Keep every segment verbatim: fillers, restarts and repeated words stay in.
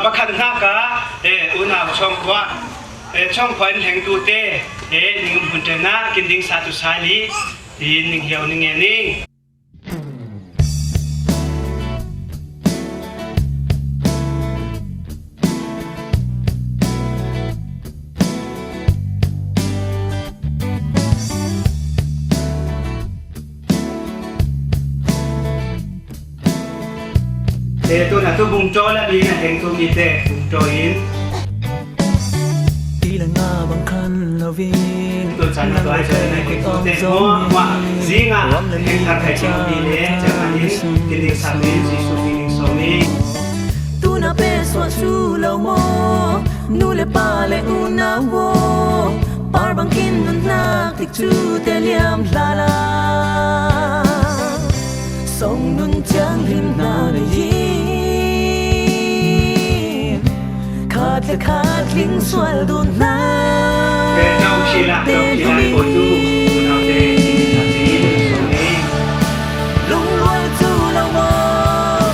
Pakhat hnak ah, eh, unau Chawngkhua, eh, Chawngkhua in hengtute, eh, ning hun ṭen ah kin ding sa tu sali, tiin ning hiau ning ngen ning. Eh, tuna tu bung caw la ding a hengtu mi te bung caw in. Ti le nga bang khan lo vin. Tun chan a tuai chan a hengtu te hmuahhmuah zing ah heng thar thai cing mi le chan a in kin ding sa mi Jesuh mi ning sawm i. Tuna pe suah cu lo maw? Nu le pa le unau aw, par bangin nunnak tikcu te liam hlah la. Song nun thianghlim hna le yin, khat le khat tling sual dun hna. Te nau khi la, nau khi la, ko tu, unau te, sini sa si, song ni. Lungrual cu lo maw?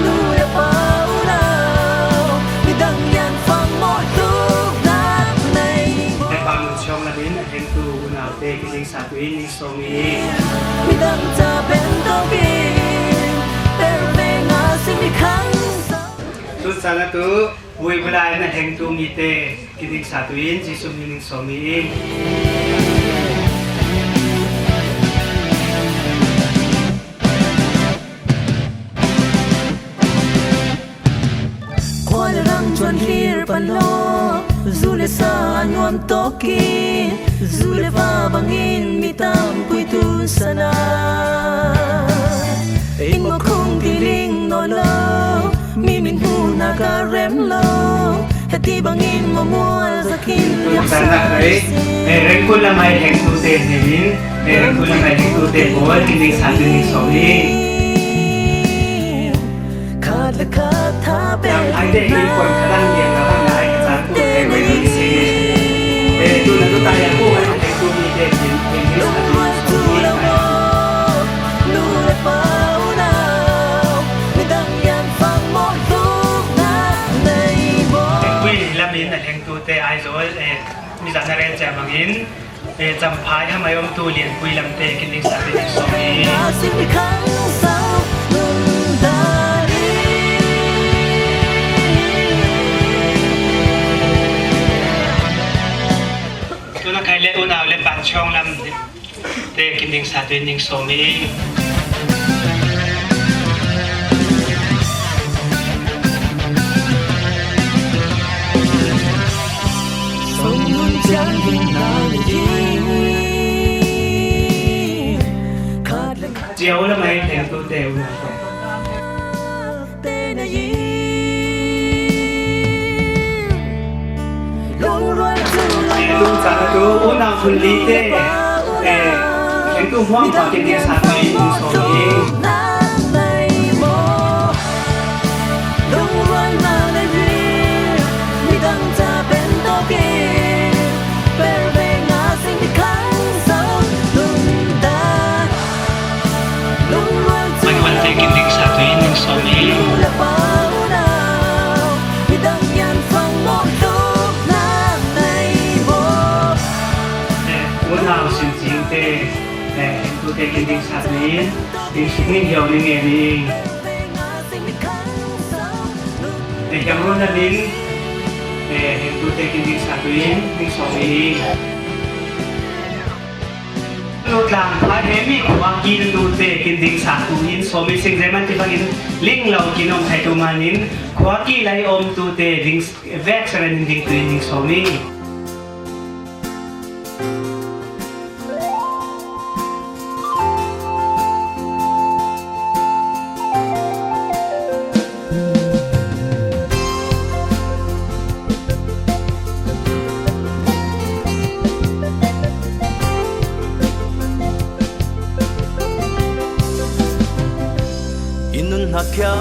Nu le pa unau, midang lian fang maw tluknak nei? He pa nun siawng lamin a hengtu unau te, ki ding sa tu in, ni sawm i. Midang ca pen tawk in, per ve nga si mi khang sa. Tun chan a tu, vui bulai na hengtu mi te, ki ding sa tu in, Jesuh mi ning sawm i. Khua le ram cuan hlir pan law, zu le sa a nuam tawk i, zu le va bangin mi tampi tu sana. Inn maw khung ti ling nawn lo, mi min hmuhnak a rem lo, heti bangin maw mual zakin liam sa. Eh, Rengkul lamai hengtu te hnenin, eh, Rengkul lamai hengtu te pawl, ki ding sa tu ni sawm i. Khat le khat tha pe. Ai te hi kon khalang lian la bang lai ka sa ku te mai ni si. Eh, tu na tu ta ya ku ai te ku ni te tin tin ni sa tu so ni. Nu le pa unau, midang lian fang maw tluknak nei maw? Kui lamin a hengtu te ai zawl, eh, mi zan a rel cia bangin. Eh, Champhai Hamai omtu Lianpui lam te kin ding sa te sawm i. Tuna khai le unau le pan chawng lam te kin ding sa te ning sawm i. Cio lamai hengtu te unau te. Tung caan a tu unau hun li te, eh, hengtu hmuang pa kin ding sa tu in sawm i. Manual te kin ding sa tu in sawm i. Eh, unau sin cing te, eh, hengtu te kin ding sa tu in, ding sik ning hiau ning e ning. Eh, hiang run na ning, eh, hengtu te kin ding sa tu in, ding sawm i. Lutlang phai he mi khua kil tu te kin ding sa tu in sawm i sing zeman ti bangin ling lo kin om khai tu manin khua kil ai om tu te ding vek seren in ding tu in ding sawm i. I nun hna khia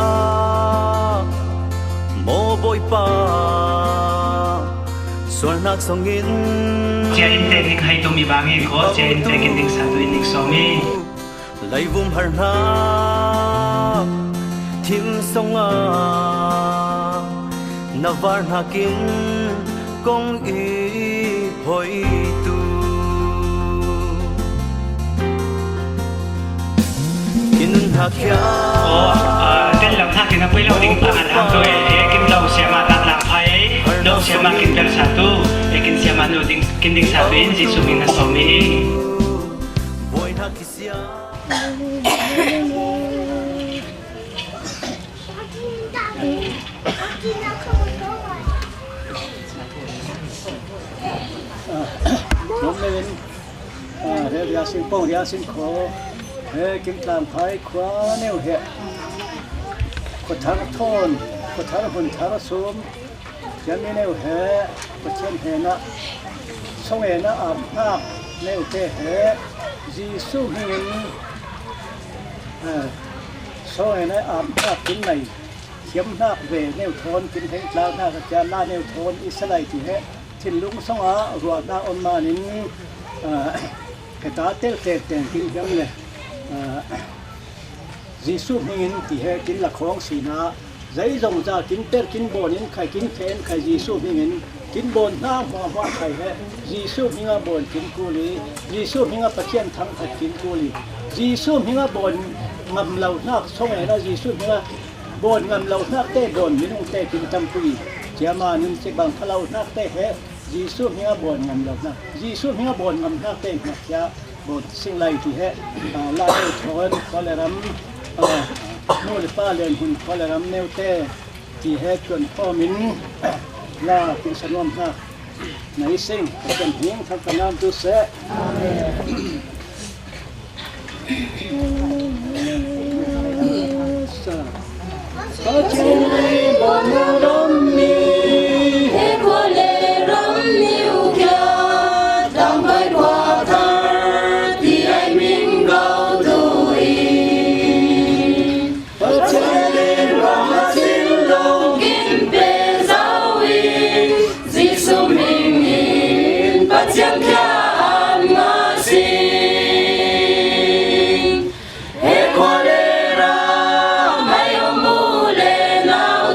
maw Bawipa, sualnak songin. Cia in te ning hai tum i bang i khaw, cia in te kin ding sa tu in ning sawm i. Leivum har hna thim song ah Var hnakin kong i hoitu. Kin nun hak hiam? Aw, a, tel lo hnakin a poi lo ding pa ngan hang tu e, e, kin lo siama tak lang phai, lo siama kin tel sa tu, e, kin siama nu ding, kin ding sa tu in Jesu min a sawm i. Voi hnak kisiam. Lawm lei in, ah, he Riasin pawng, Riasin khaw, he Kimtlang phai khua neu he, khuathar thawn, khuathar hun thar sum, thiam mi neu he, Pathian hnenah, sawngena ap hnak neu te he, Jesu hmingin, ah, sawngena ap hnak kin nei, thiamhnak ve neu thawn kin hengtlak hna ka cia la neu thawn i salai ti he thinlung songah ruahnak om manin, ah, heta tel tengteng kin hiam le, ah, Jesuh hmingin ti he kin lakhawng sinah zeizong za kin per kin bawn in khai kin khen khai Jesuh hmingin kin bawn hna hmuahhmuah khai he Jesuh hmingah bawn kin kul i Jesuh hmingah Pathian thangkhat kin kul i Jesuh hmingah bawn ngam lo hnak sawngena Jesuh hmingah bawn ngam lo hnak te bawn minung te kin tampi ciama nun cikbang kha lo hnak te he Jesuh hmingah bawn ngam lo hnak Jesuh hmingah bawn ngam hnak te hngakhiah bawn singlai ti he, ah, la neu thawn khua le ram, ah, nu le pa len hun khua le ram neu te ti he tuan khawm in la kin sanuam hnak na i sing kan hing thang kan nam tu seh. Amen. Sa. Pathian i bawm a rammi, he khua le rammi ukhiat, tangpai khua thar ti ai min gautu i. Pathian in ruang a thinlung in pe zau i, Jesuh hming in Pathian khia an ngah sing. He khua le ram ai om u le nau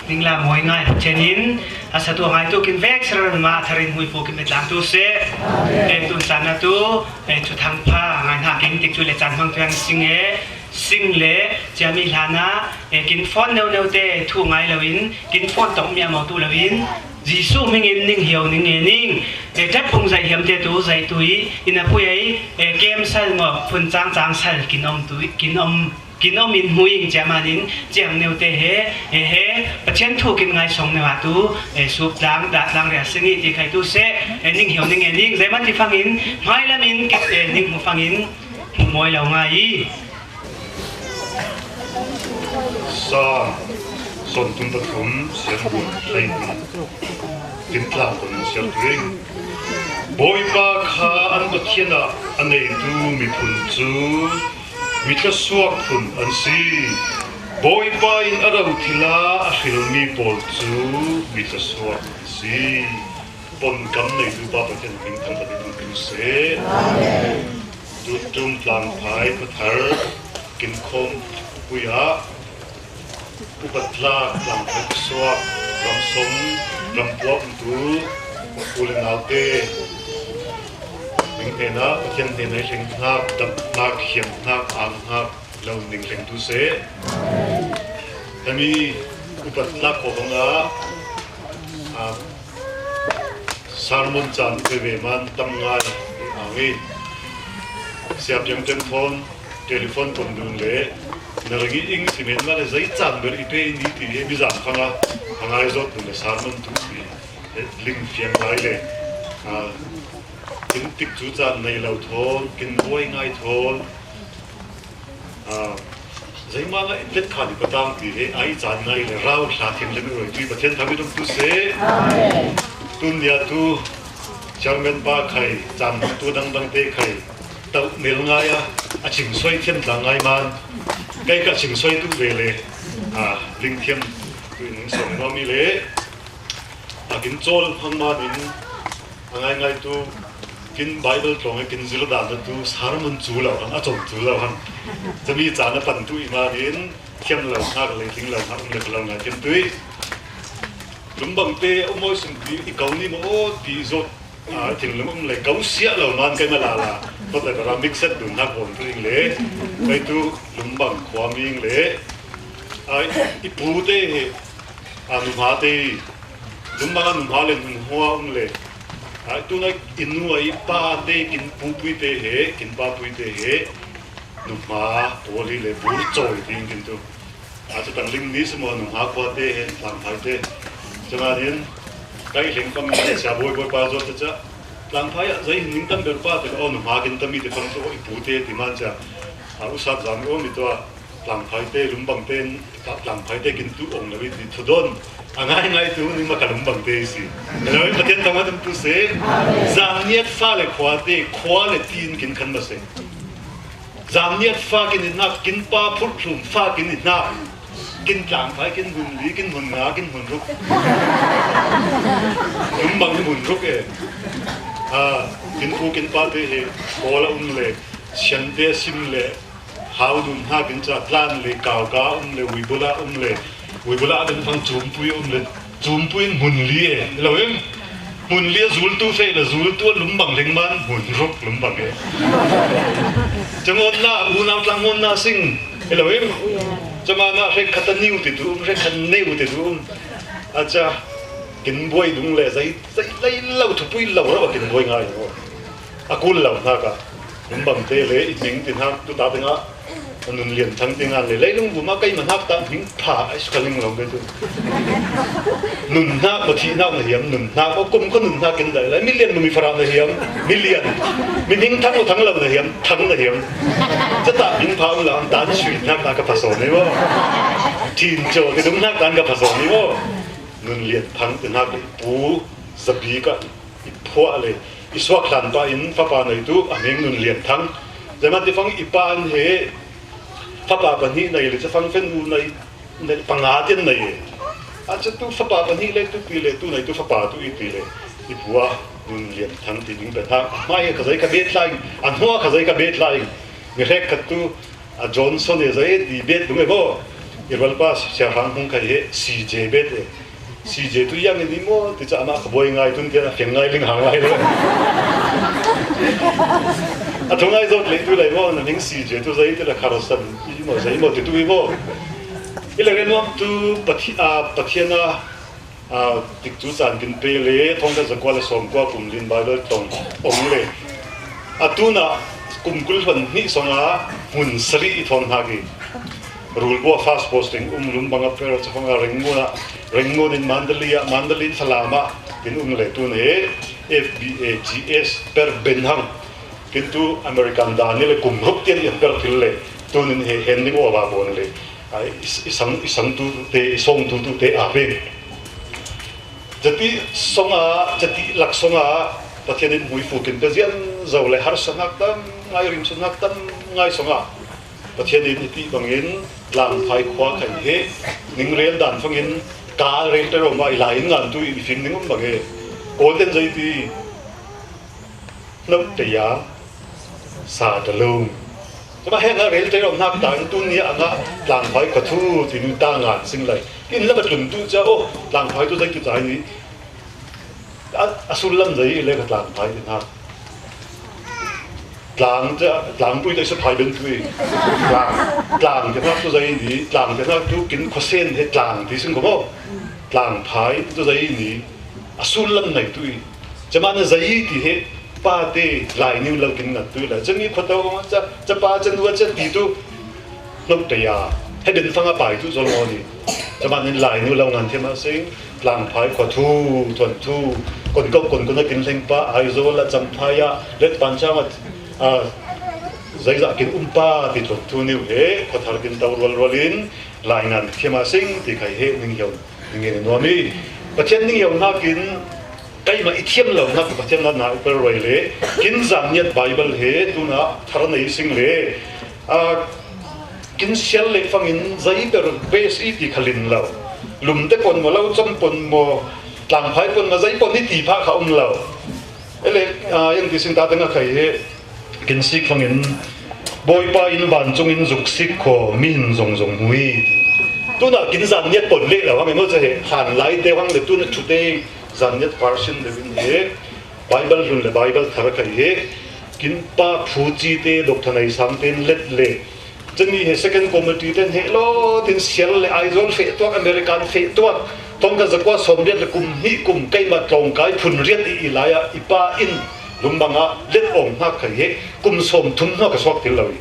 Ningla mawi ngai Pathian in a satu a ngaitu kin vek sira ma tharin hmuipu kin betlangtu seh. E, tun sanna tu, e, thuthang pha ngai hna kin tikcu le caan hmang tuan sing e, sing le ciami hlana, e, kin phone neu neu te thu ngai loin, kin phone tawk mi a mawtu loin, Jesuh hmingin ning hio ning e ning, e, ṭep phung zaih hiam te tu zaih tu i, in a pui ei, e, kem sal maw, phun cang cang sal kin om tu, kin om kin om in hmuing ciaman in ciang neu te he, he, he, Pathian thu kin ngai song neu a tu, e, sup tlang, dah tlang ria sing i ti khai tu seh, e, ning hio ning e ning, zeiman ti fangin, hmai lam in, e, ning hmu fangin, hmu mawi lo ngai i. Sa, son tum pathum, sian bun, hlei bun, kin tlang kon siar tuing. Bawipa kha an Pathian ah a neitu miphun cu, mi thlasuak phun an si. Bawipa in a ro thil ah a hrilmi pawl cu mi thlasuak an si. Ponkam neitu Pa Pathian hming thangṭhat in um seh. Tutum tlangphai pathar kin khawm pui ah upat tlak tlangphai suak ramsong rampuak umtu u le naute ning hnenah Pathian hnenah i hleng hnak, dap hnak, hiam hnak, ang hnak lo ning hlengtu seh. Hemi upat tlak khawh bangah, ah, sermon caan veve man tam ngai ang i, Sia Piang Ṭen thawn telephone kon dun le na ring i ing si men mah le zei caan ber i pe in i ti he mi zan fang a, a ngai zawt dun le sermon tu ti he ling fiang lai le, ah, kin tikcu caan nei lo thawn, kin buai ngai thawn, ah, zeimah ah i plet khan i patang ti he ai caan ngai le rau hla thiam le mi roi tu i Pathian thang i tum tu seh. Tun nia tu chairman pa khai caan tu dangdang te khai tauh mel ngai a, a chingsoi thiam tlang ngai man. Kei ka chingsoi tu ve le, ah, ling thiam tu in song no mi le. A kin cawl hmang man in a ngaingai tu kin Bible tlawng i kin zir dan tu sermon cu lo hang, a cawm cu lo hang. Cami caan a pan tu i man in thiam lo hnak le tling lo hnak um le ka lo ngai thiam tu i. Lumbang te a um aw i sungpi i kau ni maw ti zawt, ah, thinlung um le kau siah lo man keimah lala. Kawt le bara mixed dun hnak bawm tu in le. Kei tu Lumbang khua mi in le. Ah, i pu te he, ah, nuhma te i Lumbang a nuhma le nuhma um le, ah, tuna i nu a i pa te kin pupui te he, kin papui te he, nuhma pawl hi le bur cawi ding kin tu. Ah, cu tang ling ni si maw nuhma khua te he, tlangphai te. Cuma nin, kai hleng pang sia bawi bawi pa zuat caca. Tlangphai ah zei hin ning tam ber pa te, oh, nuhma kin tami te pang tu, oh, i pu te ti man cia. Ah, usat zam i om i tua. Tlangphai te, Lumbang te, tlangphai te kin tu ong lo i ti thudawn a ngaingai tu ning mah ka Lumbang te i si. Lo in Pathian thangṭhat in tu seh. Zangniat fa le khua te, khua le ti in kin khan ma seh. Zangniat fa kin i hnak, kin pa phurthlum fa kin i hnak. Kin tlangphai, kin hun li, kin hun nga, kin hun ruk. Lumbang kin hun ruk e. Ah, kin pu, kin pa te he, kawl a um le, sian te sim le, hau dun hna kin ca tlan le, kauka um le, uibula um le, uibula a kan fang cumpui um le, cumpui in hmun li e, lo in hmun li a zultu feh le, zultu a Lumbang lengman hmun ruk Lumbang e. Cangawnna, unau tlangawnna sing e, lo in cama na hrekkhat a niu te tu um, hrekkhat neu te tu um. A ca kin buai dung le, zei, zei lei lo, thupui lo rau a kin buai ngai. A kul lo hna ka Lumbang te le i hming ti hna tu ta dingah a nun lian thang ti ngan le leilung vum a keimah hnak ta hming pha a si ka ling lo ve tu. Nun hnak maw thih hnak na hiam, nun hnak maw kum ka nun hnak in dai lai, milian mumi farah na hiam, milian, mi hming thang maw thang lo na hiam, thang na hiam. Cata hming pha um lo an tan sui hnak ta ka phasaw ni maw. Thin caw ti dum hnak tan ka phasaw ni maw. Nun lian thang ti hnak le pu zabi ka i phuah le i suak hlan pah in fapa nei tu a hming Nun Lian Thang. Zeimah ti fang i pa an he fapa pahnih nei le cafang fen u nei, nei panga tian nei e. A cu tu fapa pahnih le tu pi le tu nei tu fapa tu i ti le i phuah Nun Lian Thang ti ding pek hna. Hmai he ka zei ka bet lai, a hnua ka zei ka bet lai. Mi hrek khat tu a Johnson e zei ti bet dung e bo. I rualpa Sia Hrang Hmung kha hi C J bet e. C J tu iang in i maw ti ca amah kha buai ngai tun tian a fiang ngai ling hang ngai lo. A thu ngai zot leh tu lai maw na ning C J tu zai ti la kha rasan i maw zai maw ti tu i maw. I le ren maw tu Pathi-, a, Pathian a, a, tik tu caan kin pe le thong ka zakua le sawm kua kum lin Bible tong ong le. A tu na kum kul hon ni song a hun sari i thong ha ki. Rulbua fast posting um lum banga per chafanga Rangoon a, Rangoon in Mandalay a, Mandalay in Falam a kin um le tu ne F B A G S per ben hang. Kin tu American dan ni le kum rup tian in per thil le tu nin he hen ding o ba bon le. A, i, i sang, i sang tu te, i song tu tu te a pe. Jati songa, jati lak songa, Pathian in hmui fukin pe zian zo le harsanak tam ngai rimsunak tam ngai songa. Pathian in i ti bangin Tlangphai khua kha hi, ning rel dan fangin ka rel te roma i lai in ngan tu i fim ning um bang e. Golden zai ti, nop te ya, sa ta lo. Cuma he nga rel te rom nak ta tu ni anga Tlangphai khua thu ti nu ta ngan sing lai. Kin la ba tlun tu cha, oh, Tlangphai tu zai tu zai ni. A, a sul lam zai le ka Tlangphai ti na. Tlang cha, tlang pui ta sa phai ben tui. Tlang, tlang te nak tu zai ni, tlang te nak tu kin khosen he tlang ti sing ko mo. Tlangphai tu zai ni. A sul lam nai tui. Cama na zai ti he pa te lai niu lo kin ngat tui la. Cami khua tau ma cha, cha pa cha nu cha ti tu. Nop te ya. He den fanga pai tu zol mo ni. Cama nin lai niu lo ngan thiam a sing. Tlangphai khua thu, thuan thu. Kon kau kon kon a kin leng pa, ai zol a cham phai a. Let pan chang a, a, zai za kin um pa ti thuan thu niu he. Khua thar kin tau rual rual in. Lai ngan thiam a sing ti khai he ning hiau. Ning hiau nuam i. Pathian ning hiau nakin Keimah i thiam lo nak Pathian la na i per roi le. Kin zan niat Bible he tuna thar nei sing le. A, kin sial le fangin zai per base i ti khalin lo. Lum te pon mo lo chom pon mo. Tlangphai pon mo zai pon i ti pha kha um lo. Ele, a, yang ti sing ta te nga khai he. Kin sik fangin, Bawipa in vancungin zuk sik kho, mi hin zong zong hui. Tuna kin zan niat pon le lo hang emaw cha he, han lai te hang le tuna thute zan niat version le vin he, Bible hlun le Bible thar kai he, kin pa phu chi te, Doctor Nei Sang ten let le, chani he second committee ten he lo, tin sial le Aizawl feh tuak, American feh tuak, Tongka zakua sawmriat le kum hnih kum keimah tlawngkai phun riat i, i lai-ah i pa in lumbangah let awng hnak khai he kum sawmthum hnak a suak til lo i.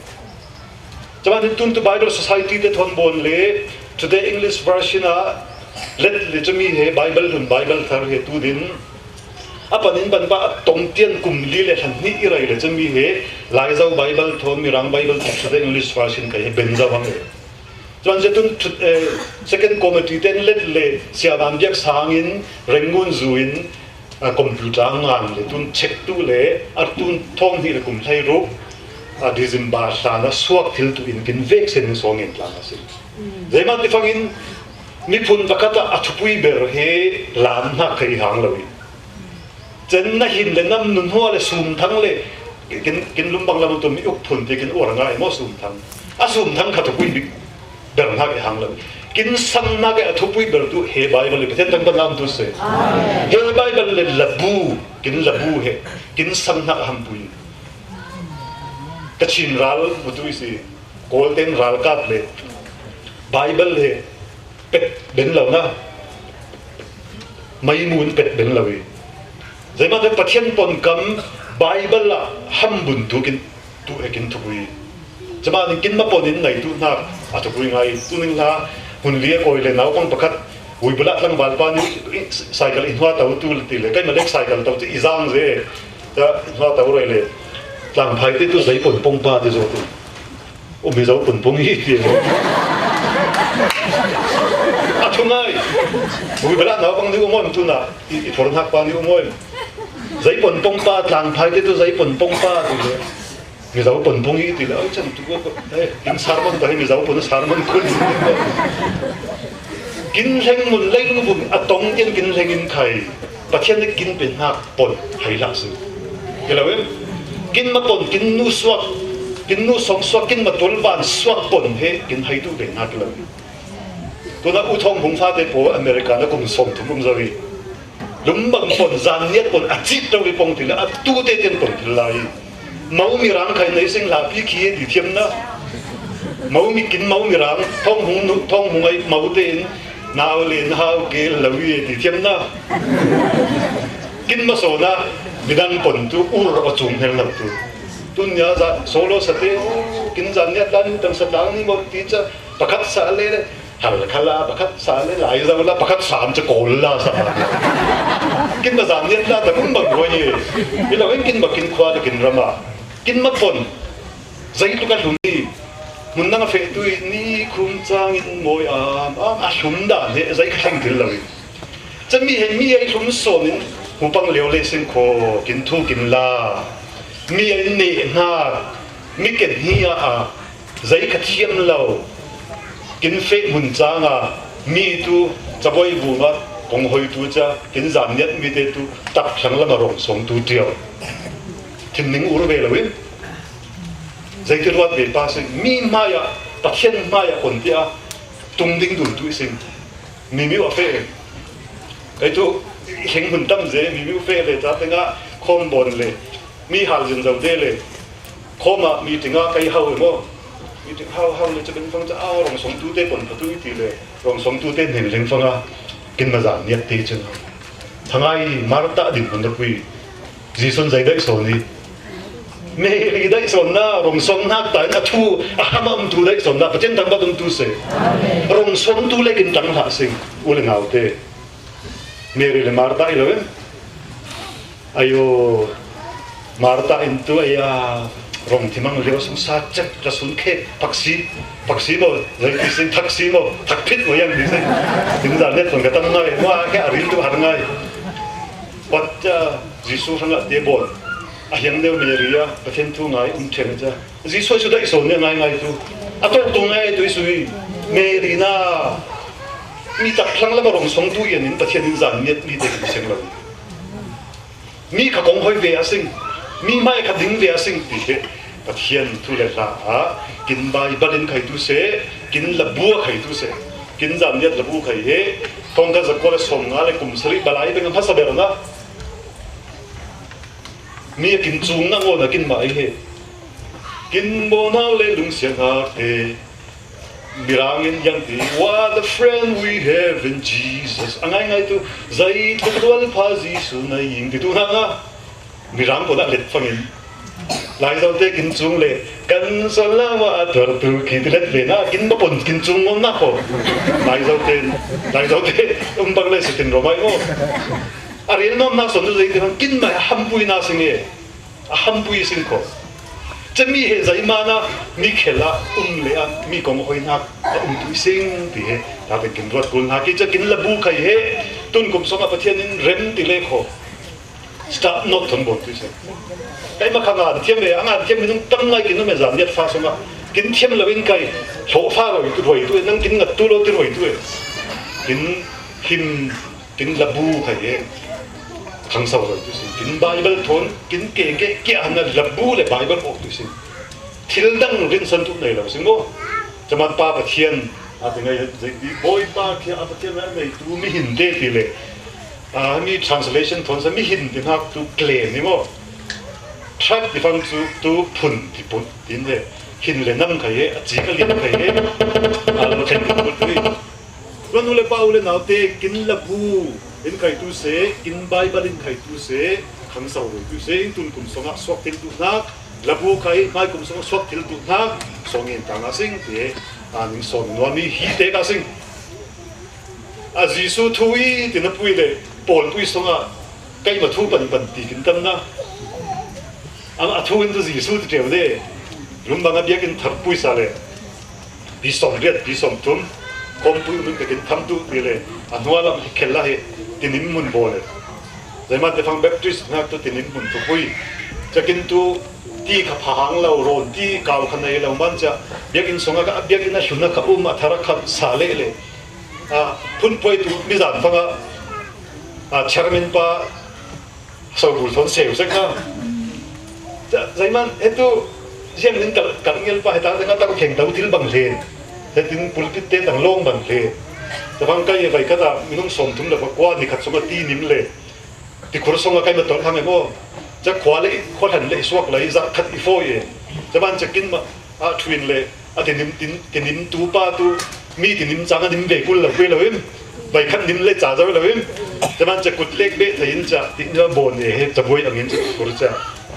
Camanin tun tu Bible Society te thawn bawn le Today English Version ah let le cumi he Bible hlun Bible thar he tu din a panin pan pa a tong tian kum li le hlan hnih i rei le cumi he Laizo Bible thawn Mirang Bible thar Today English Version kai he benzo hang le. Chuan zia tun thut, eh, second committee ten let le Sia Van Biak Sangin Rangoon zuin, ah, computer a ngan le tun check tu le a tun thawng hnih le kum hlei ruk, ah, December hlan a suak thil tu in kin vek sen in sawngin tlang a si. Zeima ti fangin miphun pakhat a, a thupui ber he lam hnak kha i hang lo i. Chen na hin le nam nun hua le sum thang le kin, kin lumbang lam tu mi uk phun ti kin uar ngai maw sum thang. A sum thang kha thupui bik ber hnak i hang lo. Kin sang hnak e a thupui ber tu he Bible i Pathian thang pan lam tu se. He Bible le labu, kin labu he, kin sang hnak a hampui. Ka Chin ral mu tu i si, Kawlten ral kap le Bible he pet ben lo na. Maimun pet ben lo i. Zeimate Pathian pon kam Bible ah ham bun tu kin tu he kin thupui. Cama ning kin ma pon in ngai tu hnak a thupui ngai tu ning hla hun lia koi le naupang pakhat ui bula tlang valpa ni cycle in hua tau tu ti le kai ma lek cycle tau ti i zang ze ta in hua tau roi le tlang phai te tu zei pon pong pa ti zo tu. Umi zo pun pung hi ti. A thu ngai. Bui bela naupang ni umoi tu na. I, i thor hnak pa ni umoi. Zei pon pong pa tlang phai te tu zei pon pong pa ti le. Mi zo pon pung hi ti le. Au chan tu ko. Eh, in sermon ta hi mi zo pon sermon kun. Kin hleng mun lei lung bum a tong tian kin hleng in khai. Pathian le kin pe hnak pon hai hlah si. Kilo em? Kin ma pon, kin nu suak, kin nu song suak, kin ma tual van suak pon he kin hai tu ve hnak kilo. Tuna U Thawng Hmung fate pawl America na kum sawmthum um zo hi. Lum bang pon, zan niat pon, a cit to li pong ti le, a tute ten pon ti lai. Mo Mirang khai nei sing la pi khi ti thiam na. Mo mi kin Mo Mirang, Thawng Hmung nu, Thawng Hmung ai Mo te in, nau len hau ke lo ye ti thiam na. Kin ma so na, midang pon tu, ur o chung hel lo tu. Tun ya za, solo sa te, kin zan niat dan, tang sa tang ni mo ti cha, pakhat sa le le. Hal khala pakhat sa le lai zo la pakhat sam cha kol la sa. Kin ma zan niat la ta kum bang roi ni. Ila wen kin ma kin khua ta kin rama. Kin ma pon. Zai tu ka hlum ni. Mun nang a fe tu ni khum chang in moi am am a hlum da ne zai ka hleng til lo. Cha mi he mi ai hlum son in hu pang leo le sin kho kin thu kin la. Mi ai ne na. Mi ken hi a a. Zai ka thiam lo, kin feh mun chang a, mi tu, chaboi vung a, kong hoi tu cha, kin zan niat mi te tu, tak thlang lam a rong song tu tiau. Thin ning ur ve lo in, zai ti ruat ve pa sing, mi mai a, Pathian mai a kon ti a, tung ding dun tu sing, mi mi wa fe. Kai tu, heng mun tam ze, mi mi wa fe le, ta te nga, khom bon le, mi hal zin zau te le, Khoma meeting a kai hau mo. Meeting hau hau le cha ben fang cha a rong song tu te pon patu ti le. Rong song tu te nen leng fang a. Kin ma zan niat te chun. Thangai Marta din pon da pui. Jisun zai dai so ni. Mary dai so na rong song nak ta na thu a hama um tu dai so na. Pathian tang ba tum tu se. Rong song tu le kin tang ha sing. U le ngau te. Mary le Marta i lo em. Ayo, Marta in tu aya rong thimang leo sung sa chet ka sun khe paksi, paksi mo, zai kisin taksi mo, takphit mo yang kisin. Tin zan net pon ka tam ngai, mo a khe a rin tu har ngai. Pat cha Jisu hanga te bon. A hiang neu Mary a, Pathian thu ngai um chen cha. Jisu su dai so ne ngai ngai tu. A to tu ngai tu sui. Mary na. Mi tak thlang la ma rong song tu yan in Pathian in zan net mi te kin seng lo. Mi kha kong hoi ve a sing, mi mai kha ding ve a sing ti he. Pathian thu le hla a, kin Bible in khai tu se, kin labu a khai tu se, kin zan niat labu khai he, thong ka zakua le som nga le kum sari balai beng a masa ber na. Mi a kin chung na ngo na kin mai he. Kin bo nau le lung siang hak te, Mirangin yang ti, "What a friend we have in Jesus." A ngai ngai tu, "Zai tu tual pha Jisu na ying," ti tu na nga. Mirang ko na let fangin. Lai zau te kin chung le, "Kan sol la wa a tuar tu ki ti let le na, kin ba pon kin chung ngom na ko." Lai zau te, lai zau te, um bang le sitin romai mo. A ril nom na son tu zai ti kin ma hampui na sing e. A hampui sing ko. Cha mi he zai mana mi khela um le a mi kong hoi nak a um tu sing ti he. Ta te kin ruat kul na ki cha kin labu khai he. Tun kum song a Pathian in rem ti le ko. Start not thon bon tu sing. Kai ma kha ngan thiam le, a ngan thiam minung tam ngai kin me zan yat fa song a. Kin thiam lo in kai. Lo fa roi tu roi tu nang kin ngat tu lo ti roi tu. Kin him Kin labu khai e. Khang sau roi tu sin. Kin Bible thon, kin ke ke ke ana labu le Bible ok tu sin. Thil dang rin san tu nei lo sin mo. Chaman pa Pathian, a ti ngai zai ti boi pa kia a Pathian a nei tu mi hin te ti le. A mi translation thon sa mi hin ti nak tu kle ni mo. Track ti fang tu, tu phun ti put tin he. Hin le nam khai e, a chi ka lian khai e. A lo chen ti put tu. Ranu le pau le nau te kin labu in khai tu se, kin Bible in khai tu se, khang sau roi tu se, in tun kum song a suak thil tu nak, labu khai, mai kum song a suak thil tu nak, song in tang a sing te, a ning song nuam mi hi te ka sing. A Jisu thu i ti na pui le, Paul pui song a, kai ma thu pan pan ti kin tam na. A, a thu in tu Jisu ti teu de, lum bang a biak in thar pui sa le. Pi som riat, pi som thum, kom pui um in ka kin tham tu ti le, a hnua lam hi khel la hi, tin in mun bo le. Zai man te fang Baptist nak tu tin in mun tu pui. Cha kin tu ti kha pha hang lo, ron ti kau kha nei lo man cha, biak in song a ka, biak in a hlun a kha um a thar a kha sa le le. A, phun poi tu mi zan fang a, a, chairman pa, Sau bul thon seu sek na. Zai man, he tu, ziang nin kal, kal ngel pa, he ta, nga ta kheng tau thil bang le. He tin pulpit te tang long bang le. Tua bang kai vai khat ah minung sawmthum le pakua ni khat sungah ti nim le tikhur sungah kai ma tawh hang e maw. Ca khua le khua hlan le i suak lai, zarh khat i fawi e. Ca ban ca kin mah ah thuin le a tinim, tin, tinim tu pa tu mi tinim cang a nim ve kul lo, kul lo in. Vai khat nim le ca zo lo in. Ca ban ca kut lek beh thei in ca ti nia bawn e he ca buai angin ca kur ca.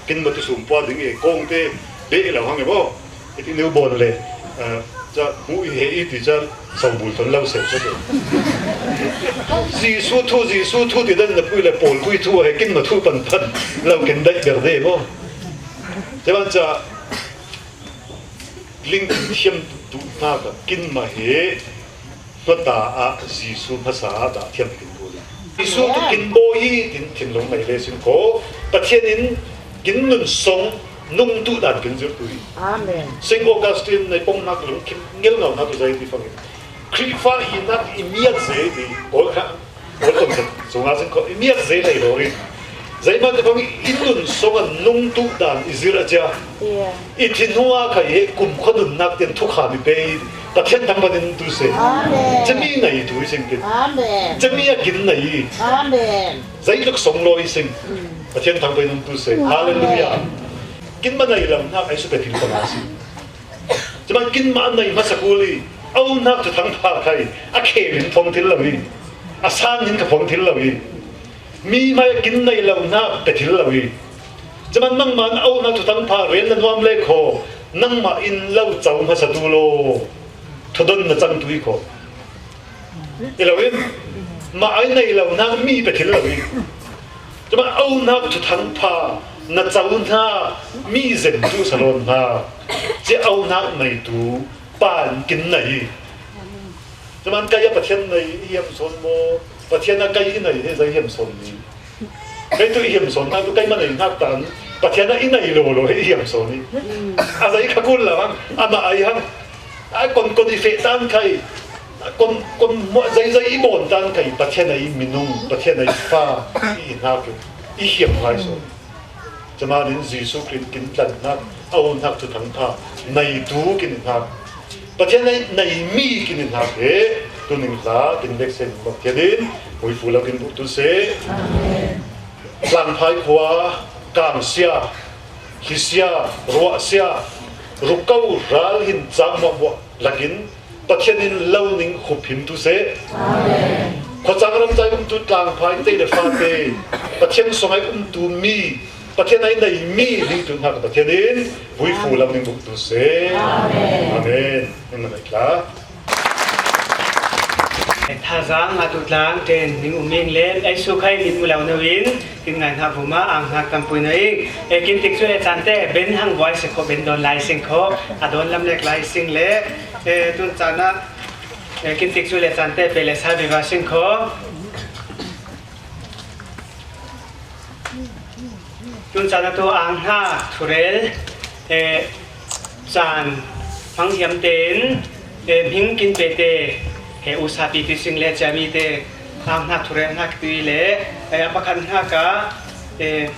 Kin mah tu sum pua ding e kawngte beh lo hang e maw. Hiti neu bawn le, ah, ca hmuh i he i ti ca sobul ton lo se ca te. Jesu thu, Jesu thu ti dan na pui le pawl pui thu he kin ma thu pan pan lo kin dai ber de maw. Ca ban ca ling thiam tu hna ka kin ma he. Tua ta ah Jesu hmasa ah dah thiam kin bu le. Jesu tu kin bawi hi tin thinlung nei le sin ko. Pathian in kin nun song nung tu dan kin zir tu hi. Amen. Saint Augustine nei pong nak lung kim ngel ngau nak tu zai ti fangin. Khrihfa hi nak i miat zei ti. Ko kha. Ko kon kha. Sunga sin ko i miat zei lei lo ri. Zeimah te bang i nun song a nung tu dan i zir a cia. Yeah. I thin hua kha i he kum kha nunnak tian thukha mi pe i Pathian thang panin tu se. Amen. Cemi ngai tu i sing tin. Amen. Cemi a kin ngai. Amen. Zai luk song lo i sing. Mm. Pathian thang panin tu se. Amen. Hallelujah. Kin ma nai lam nak ai su pe thil pa na si. Cuma kin ma nai masa kuli. Au nak tu thang pha khai. A khe min phong thil lo i. A san min ka phong thil lo i. Mi mai kin nei lo nak pe thil lo hi. Cuman nangmah na auhnak thuthang pha rel na nuam le khaw, nangmah in lo co hmasa tu law, thudon na cang tu hi khaw. I lo in, mah ai nei lo nak mi pe thil lo hi. Cuman auhnak thuthang pha na co hna, mi zem tu salon hna. Ci auhnak nei tu pa in kin nei hi. Cuman kai a Pathian nei i hiam sawn maw? Pathian a kai i nei hi zei hiam sawn ni? Kei tu i hiam sawn hna tu keimah nei hnak tan Pathian a i nei lo lo hi i hiam sawn ni. A zei kha kun lo hang, amah ai hang. A kon kon i feh tan khai. Kon kon muah zei zei i bawn tan khai. Pathian a i minung, Pathian a i fa i hnak i hiam ngai sawn. Camanin Jesuh Khrih kin tlanhnak, a umnak thuthang pha, neitu kin hnak. Pathian nei, nei mi kin hnak he, tuning hla, kin veksen bak thianin, muifu lo kin buh tu se. Amen. Tlangphai khua, kangsia, hlisia, ruahsia, ruko, ral hin cang muahmuah lakin, Pathian in lo ning khup him tu seh. Amen. Khuacang ramcai umtu tlangphai te le fate, Pathian sungai umtu mi, Pathian ai nei mi ding tu hnak Pathian in vui fu lo ning buk tu seh. Amen. Amen. Ning na tla. Thazang a tu tlang ten ning uming le, ai su khai min mu lo no in, Kin ngai hna vuma, ang hna tam pui na ing. E, kin tik cu le caan te, ben hang buai si kho, ben don lai sing kho, a don lam lek lai sing le, e, tun caan ah, e, kin tik cu le caan te, pe le sa viva sing kho. Tun caan ah tu ang hna, thurel, e, caan hmang hiam tein, e, hming kin pe te, he usa pipi sing le ciami te, ang hna thurel hna ki tui le, e, a pakhat hna ka, e,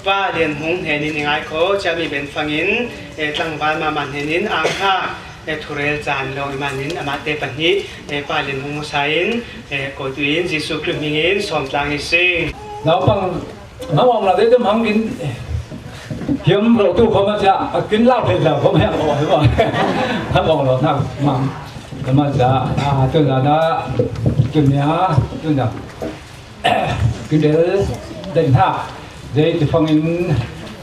Pa Lian Hmung hnenin i ngai kho, ciami ben fangin, e, tlangval mama hnenin, ang hna, e, thurel caan lo i manin, amah te pahnih, e, Pa Lian Hmung musa in, e, kawtu in, Jesuh Khrih hming in, sawm tlang i sing. Naupang Hmang awng lo deuh hmang kin hiam lo tu kho ma cia, a kin lau hlei lo kho ma hiam aw hi ma. Hmang awng lo hna hmang. Kha ma cia, a, tu na na, tu nia, tu na. Kin del, den ha. Zei ti fangin,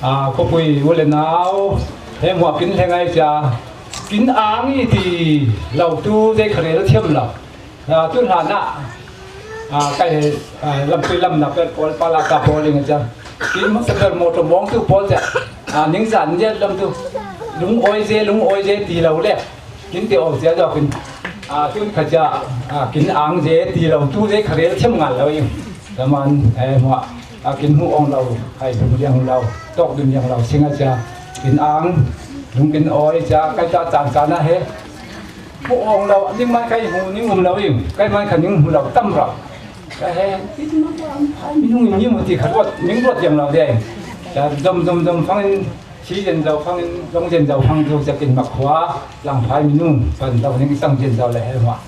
a, khopui u le nau, he hmuah kin hleng ai cia, kin ang i ti lo tu zei kha rel thiam lo. A, tu hlan ah, a, kai, a, lampi lam na pek pawl, pala ka pawl ing a cia. Kin hmasa ber mawtaw mawng tu pawl cia. A, ning zan zia lam tu. Lung awi ze, lung awi ze ti lo le. Kin ti awk cia zawk in. A, tun kha cia, a, kin ang ze ti lo tu ze kha rel thiam ngal lo ing. Laman, eh, hmuah, a, kin hmuh awng lo, hai dum liang lo, tawk dum liang lo, sing a cia. Kin ang, lung kin awi cia, kai ta cang cang a he. Hmuh awng lo, ning man kai hmuh ning um lo ing, kai man kha ning hmuh lo tam rawh. Ka he, kin ma ka ang phai minung in ning mu ti kha ruat, ning ruat yang lo de. Ka zom zom zom fangin, si zen zo fangin, zong zen zo fang tu cia kin mak khua, lang phai minung, pan zo ning sang zen zo le he hma.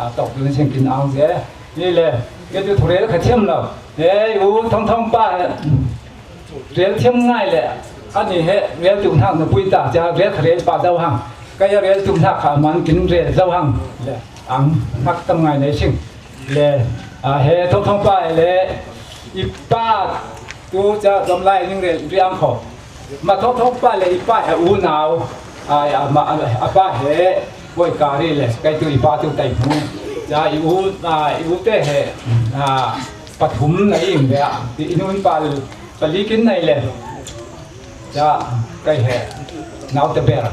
A tawk dun sing kin ang ze. Ni le, ke tu thurel kha thiam lo. He, u thong thong pa, rel thiam ngai le. Ani he, rel tu hnak na pui ta, ca rel kha rel pa zau hang. Ka ya rel tu hnak kha man kin rel zau hang. Le, ang hnak tam ngai nei sing. Le, a, he thong thong pa le, i pa tu ca zom lai ning rel riang kho. Ma thong thong pa le i pa he u nau, a, a, ma, a, a pa he, koi ka ri le, kai tu i pa tu tai mu. Ja i u, a, i u te he, a, pathum na ing le, a, i nun pa, pali kin nai le. Ja, kai he, nau te ber.